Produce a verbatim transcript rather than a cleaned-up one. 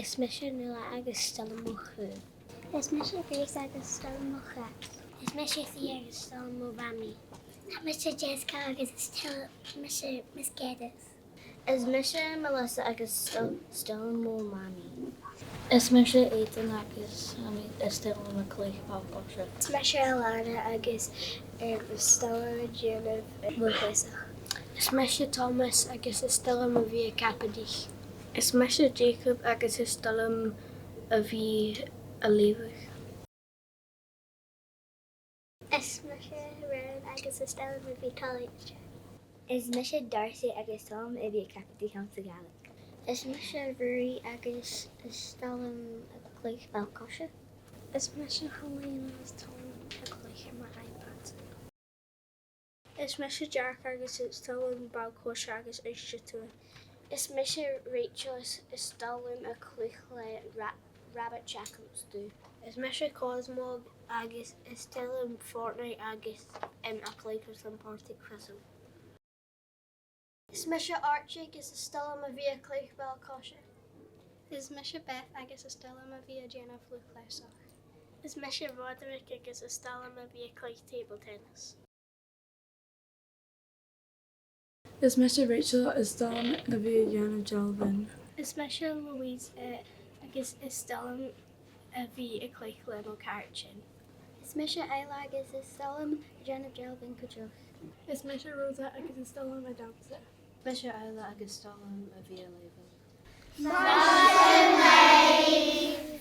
Is mise Nuala agus 's toil leam mo chù. Is mise Grace agus 's toil leam mo chat. Is mise Fia agus 's toil leam mo mhamaidh. Is mise Jessica agus is toil, mise Miss Geddes. Is mise Melissa agus 's toil, 's toil leam mo mhamaidh. Is mise Aidan agus, um, is toil leam a' cluich ball-coise. Is mise Alana agus, um, is toil leam a' dèanamh lùth-chleasachd. Is mise Thomas agus is toil leam a bhith a' cabadaich. Is mise Jacob agus is toil leam a bhith a' leughadh. Is mise Rowan agus is toil leam a bhith toilichte. Is mise Darcy agus 's toil leam a bhith a' cabadaich anns a' Ghàidhlig. Is mise Ruairidh agus is toil leam a' cluich ball-coise. Is mise Helena agus is toil leam a' cluich air m' iPad. Is mise Jack agus is toil leam ball-coise agus uisge-tuath. Is mise Rachel is, is toil leam a' cluich le ra-, Rabbit Shack an-diugh. Is mise Cosmo agus is toil leam Fortnite agus, um, a' cluich airson Partick Thistle. Is mise Archie agus is toil leam a bhith a' cluich ball-coise. Is mise Beth agus is toil leam a bhith a' dèanamh lùth-chleasachd. Is mise Roderick agus is toil leam a bhith a' cluich table tennis. Is mise Rachel, is toil leam a bhith a' dèanamh dealbhan. Is mise Louise, eh, agus is toil leam a bhith a' cluich le mo chàirdean. Is mise Isla agus is toil leam a' dèanamh dealbhan cuideachd. Is mise Rosa agus is toil leam a' dannsa. Is mise Isla agus is toil leam a bhith a' leughadh.